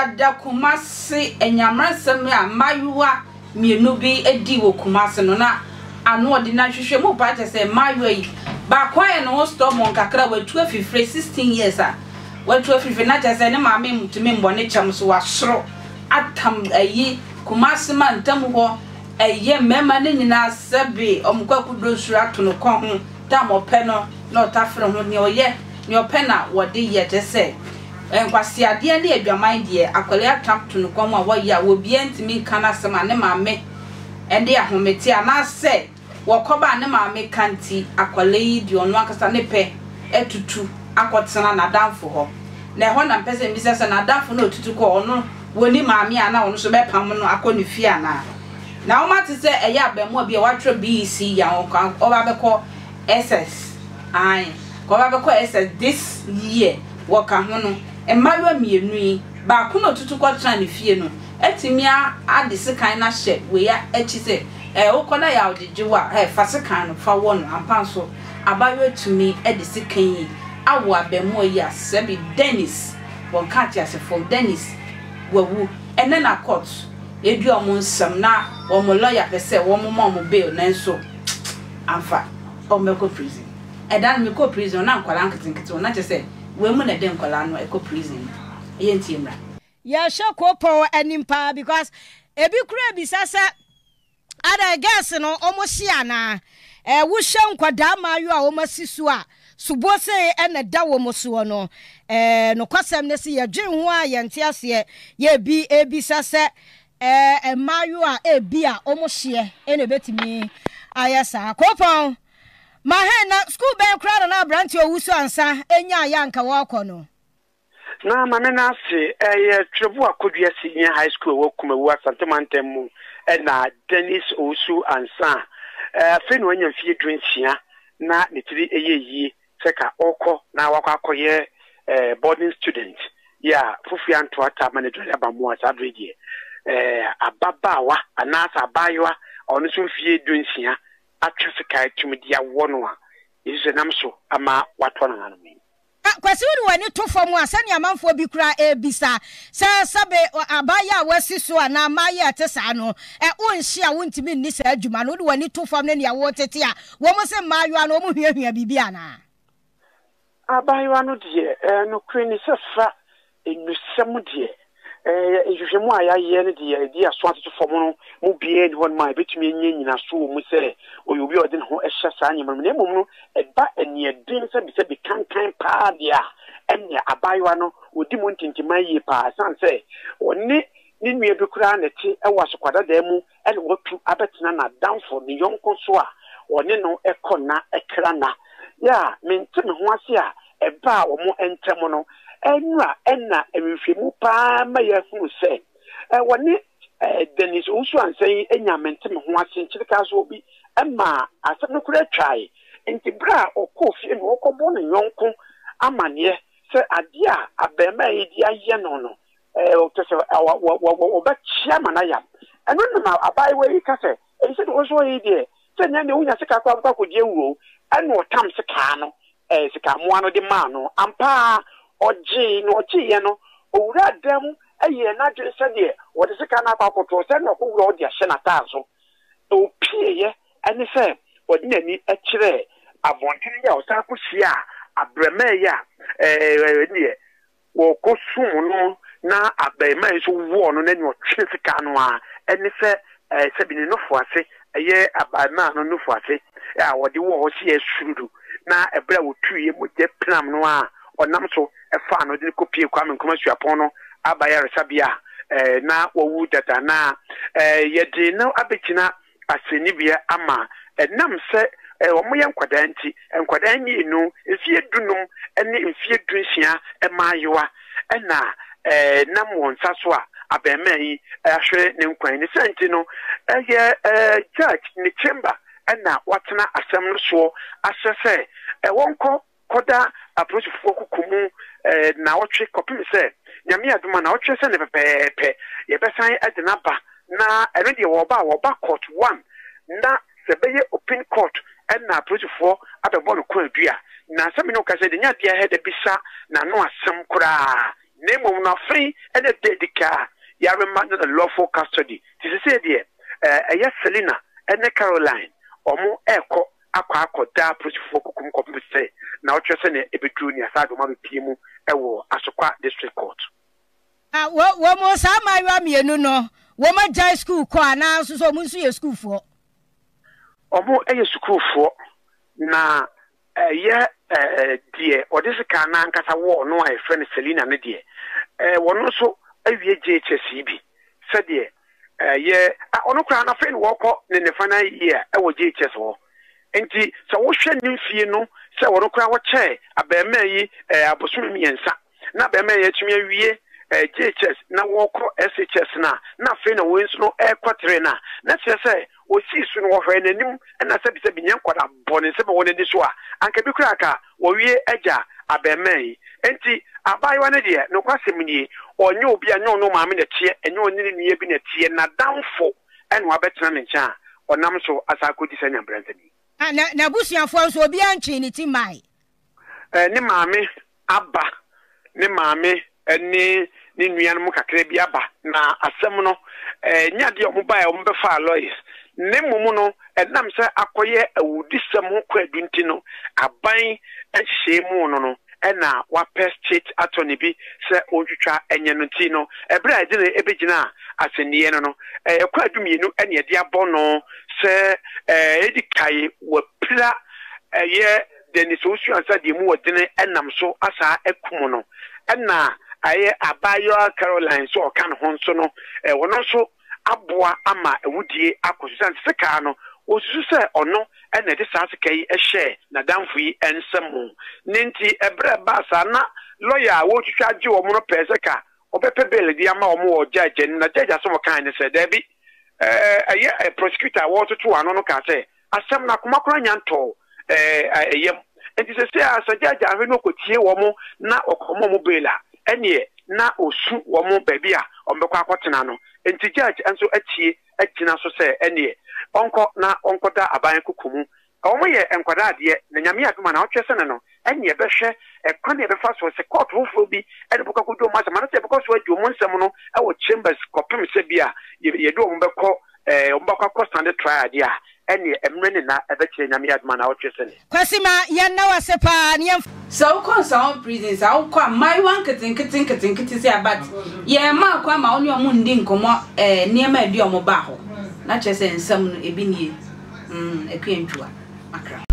Wukuada Kumasi anyamrasɛm a mmaayewa mmienu bi dii wɔ Kumasi no na ano ɔde na nhwehwɛmu paa kyerɛ sɛ mmaayewa yi baako ayɛ ne ho stubborn kakra watu afifire 16 years a watu afifire na kyerɛ sɛ ne maame ntumi mmɔ ne kyɛm so wasoro atam ayi Kumasi mantam hɔ ɛyɛ mmarima no nyinaa sɛbe wɔn kwaku donsuro ato no kɔn ho tam ɔpɛ no na ɔtafere ho nea ɔyɛ nea ɔpɛ na wɔde yɛ kyerɛ sɛ Nkwaseadeɛ ne adwaman deɛ, akwadaa atwa to no kɔn mu a wɔyɛ a obiara ntumi nka n'asɛm a ne maame de ahomete anaasɛ wɔkɔba a ne maame ka nti akwadaa yi deɛ ɔno ankasa ne pɛ atutu akɔtena n'adamfo hɔ. Na ɛhɔ na mepɛ sɛ mebisa sɛ n'adamfo no a ɔtutu kɔɔ ɔno wɔnni maame a na ɔno nso bɛpam no akɔ ne fie anaa? Na wɔate sɛ ɛyɛ abaamua bi a watwerɛ BEC a ɔba abɛkɔ SS, ae, ɔba abɛkɔ SS this year. Wɔka ho no, mmaayewa mmienu yi, baako na ɔtutu kɔtenaa ne fie no atumi ade sekan no ahyɛ wei akyi sɛ, Ɛɛ, wokɔ na yaw gyegye wo a, ɛɛ, fa sekan no, fa wɔ no. Ampa nso, abaayewa tumi de sekan yi awɔ abaamua yi a sɛbe Dennis, wɔnka ateasefoɔ, Dennis, wawu. Ɛnnɛ na court dua wɔn nsam na wɔn lɔya pɛ sɛ wɔma wɔn bail nanso amfa, wɔbɛkɔ prison. Ɛda no mekɔɔ prison hɔ na nkwadaa nketenkete wɔ hɔ na kyerɛ sɛ wei mu na ɛde nkwadaa no kɔ prison no. Ɛyɛ ntie mmra. Yɛhwɛ koopɔn anim paa because ebi koraa bisa sɛ adɛn girls no ɔmo hye anaa? Ɛɛ wohwɛ nkwadaa mmaayewa a wɔn asi so a soboɔ sei ɛna ɛda wɔn soɔ no ɛɛ nokwasɛm ne se yɛdwen ho a yɛnte aseɛ yɛ ebi ebisa sɛ ɛɛ mmaayewa a ebi a wɔn hyeɛ ɛna ebetumi ayɛ saa koopɔn. Mahen, na sukuu bɛn koraa na na aberante a ɔwusu ansa nyaeɛ a anka ɔrekɔ no? Na Maame no ase yɛ Twerɛboa Kodua Senior High School a ɛwɔ Kumawu Asante Mantam mu na Dennis Owusu Ansah a afei na wanya mfeɛ 16 na ne tiri yɛ yie sɛ ka ɔrekɔ na wakɔ akɔyɛ boarding student yɛ a Fofie Antoata ma n'aduane aba mu a saa bere deɛ ababaawa anaasɛ abaayewa a ɔno nso mfeɛ 16 atwe sekan tumi de awɔ no a, yesu sɛ nam so ama watoa nananom yi. Kwasi wode w'ani to fam a, sɛnea amanfoɔ bi koraa rebisa sɛ sɛbe abaayewa a wasi so anaa mmaayewa a ɛte saa no, wonhye a wontumi nni saa adwuma no, wode w'ani to fam ne nea woretete a, wɔn se mmaayewa no wɔhuahua biribi anaa? Abaayewa no deɛ, nokorɛ ni sɛ fa nnusɛm deɛ, nhwehwɛmu a yɛayɛ no deɛ ɛde aso atoto fam no mu biara nni hɔnom a ɛbɛtumi anya nnyinaso wɔ mu sɛ ɔyɛ obi a ɔde ne ho hyɛ saa nneɛma no mu, na mmom no, ɛba aniɛden sɛbesɛbe kankan paa deɛ a, ɛnneɛ abaayewa no ɔdi mu ntintiman yie paa, ɛsiane sɛ ɔne ne nua bi koraa na ɛte wɔ asokwadada mu na watu abɛtena n'adamfo, ne yɔnko so a ɔne no kɔ nna kra nna. Yɛ a mente me ho ase a ɛbaa wɔn ntam no, nnora na nhwehwɛmu paa ma yɛahunu sɛ wɔne Dennis Owusu-Ansah yi nya mente me ho ase nkyerekasoɔ bi maa asɛm no koraa twae. Enti berɛ a ɔkɔɔ fie no ɔkɔbɔɔ ne yɔnko amaneɛ sɛ adeɛ a abarimaa yi de ayɛ no no, kyerɛ sɛ wɔbɛkyea ma no ayam. Ɛno na ma abaayewa yi ka sɛ, Ɛyi sɛdeɛ wo nso woyɛ yi deɛ, sɛ nnɛ deɛ wonya sekaa koraa wobɛkɔ akɔdi awu o. Ɛna ɔtam sekaa no, sekaa mmoa no de maa no. Ampa ara, ɔgyee, na ɔgyeeɛ no, ɔwuraa dan mu yɛɛ n'adwene sɛdeɛ wɔde sekaa no akɔ akɔtoɔ, sɛ na ɔkɔwura hɔ de ahyɛ n'ataade so. Ɔpieeɛ ne sɛ ɔde n'ani kyerɛɛ abɔntene yi a ɔsan kɔhyiaa abrɛmaa yi a, ɛnneɛ Wɔkɔsum no na abarimaa yi nso wɔɔ no na nea ɔtwe sika no ara ne sɛ sɛbi ne nufu ase, ɛyɛ abarimaa no nufu ase a wɔde wɔɔ hɔ sɛ yɛasurudu na ɛberɛ a wɔtuiɛ mogya pinam no a ɔnam so faa no de no kɔpie Kwame Nkrumah Suapɔn no aba ayaresabea a na wawu dada na yɛde no abɛgyina asɛnnibea ama ɛnam sɛ wɔyɛ nkwadaa nti, nkwadaa mmienu, mfeɛ dunum ne mfeɛ dunsia mmaayewa na ɛnam wɔn nsa so a abarimaa yi ahwere ne nkwa yi. Ne saa nti no, ɛyɛ judge ne chamber na watena asɛm no soɔ ahyɛ sɛ wɔnkɔ kɔda apolisifoɔ koko mu naawɔtwe kɔpem sɛ Nyame adom a naawɔtwe sɛ ne pɛpɛɛpɛ yɛbɛsan de no aba na ɛno deɛ wɔba a wɔba court one na sɛ ɛbɛyɛ open court na apolisifoɔ abɛbɔ no kwaadu a na sɛ me ne wo kasa yi deɛ nyɛ adeɛ a ɛhɛ da bisa n'ano asɛm koraa. Na mmom no afei na ɛda adi ka a yɛarema no no lawful custody. Nti sesei deɛ ɛyɛ Selina ne Caroline wɔn rekɔ akɔ akɔda apolisifoɔ kokom kɔpem sɛ naɔtwerɛ sɛdeɛ ɛbɛduru nea saa de wɔn abɛpie mu wɔ Asokwa District Court. Na wɔ, wɔn, saa mmaayewa mmienu no, wɔn agyae sukuu kɔ anaa nso sɛ wɔn nso yɛ sukuufoɔ? Wɔn yɛ sukuufoɔ, na ɛyɛ deɛ ɔde sekan no ankasa wɔɔ no a yɛfrɛ no Selina no deɛ, wɔn nso awie JHS yi bi, sɛdeɛ ɛyɛ, ɔno koraa no afei na wɔrekɔ ne ne final year wɔ JHS hɔ. Nti sɛ wohwɛ ne mfie no sɛ ɔno koraa wɔkyɛɛ abarimaa yi abosome mmiɛnsa na abarimaa yi atumi awie JHS na wɔrekɔ SHS no a, na afei na wei nso no ɛrekɔ tere no a, na kyerɛ sɛ ɔsii so no wɔhwɛɛ n'anim na sɛbisɛbi nyɛ nkwadaa bɔne nsɛm a ɛwɔ n'ani so a, anka bi koraa anka wɔwie agya abarimaa yi. Enti abaayewa no deɛ, nokwasɛm nie, ɔnyɛ obi a ɛnyɛ ɔne ɔmaame na ɛteɛ, ɛnyɛ ɔne ne nua bi na ɛteɛ, n'adamfo na wabɛtena ne nkyɛn a ɔnam so asan akɔdi saa nyamebransɛm yi. Na n'abusuafoɔ nso, obiara ntwee ne ti mmae. Ne maame aba, ne maame ne ne nuanom kakra bi aba, na asɛm no, ɛnyɛ adeɛ a wɔbaeɛ a wɔbɛfaa Lois, na mmom no, ɛnam sɛ akɔyɛ awudisɛm ho kwaadu nti no, aban nhyehyɛe mu no no, ɛna wapɛ state attorney bi sɛ ɔntwitwa nyɛ no nti no, ɛberɛ a yɛde no bɛgyinaa asɛnniiɛ no no, ɛyɛ kwaadu mmienu na yɛde abɔ no sɛ ɛdi kae wapira ɛyɛ Dennis Owusu-Ansah deɛ mu ɔdene nam so asaa akum no, ɛna ɛyɛ abaayewa Caroline nso a ɔka ne ho nso no, ɔno nso aboa ama awudie akɔ so. Ɛsiane sɛ sekaa no, wɔsusu sɛ ɔno na ɛde saa sika yi hyɛɛ n'adamfo yi nsam. Ne nti, ɛberɛ a ɛbaa saa na lɔya a wɔretwitwa agye wɔn no pɛɛ sɛ ka ɔbɛpɛ bail de ama wɔn wɔ judge anim, na judge asɛm a ɔkae ne sɛ, Daabi. Ɛyɛ prosecutor a wɔretoto ano no kaa sɛ, Asɛm no, akoma koraa nnya ntɔɔ yam. Enti seesei a sɛ judge ahwɛ na ɔkɔtie wɔn na ɔkɔma wɔn bail a, ɛnneɛ na ɔsu wɔn baabi a wɔbɛkɔ akɔtena no. Enti judge nso atie agyina so sɛ ɛnneɛ ɔnkɔ na ɔnkɔda aban koko mu. Wɔyɛ nkwadaa deɛ, na Nyame adom a naawɔtwe sene no, ɛnneɛ bɛhwɛ ɛkwan a yɛbɛfa so sɛ kɔɔto foforɔ bi de bɛkɔ akɔdi wɔn asɛm anaasɛ yɛbɛkɔ so adi wɔn nsɛm no wɔ chambers kɔpem sɛ bi a yɛde wɔn bɛkɔ ɛɛ wɔn bɛkɔ akɔ stand trial deɛ a, ɛnneɛ mmerɛ ne nna ɛbɛkyerɛ Nyame adom a naawɔtwe sene. Kwasi ma yɛn nna wo ase paa ne yɛn. Sɛ wokɔ Nsawam prisons a wokɔ a mmaayewa nketenkete nketenkete sei a but yɛn mmaa kwan ma wo ne wɔn nndi nkɔmmɔ ɛɛ nneɛma a ɛde wɔn baa hɔ na kyerɛ sɛ nsɛm no ebi nie mm Akua Ntwua Accra.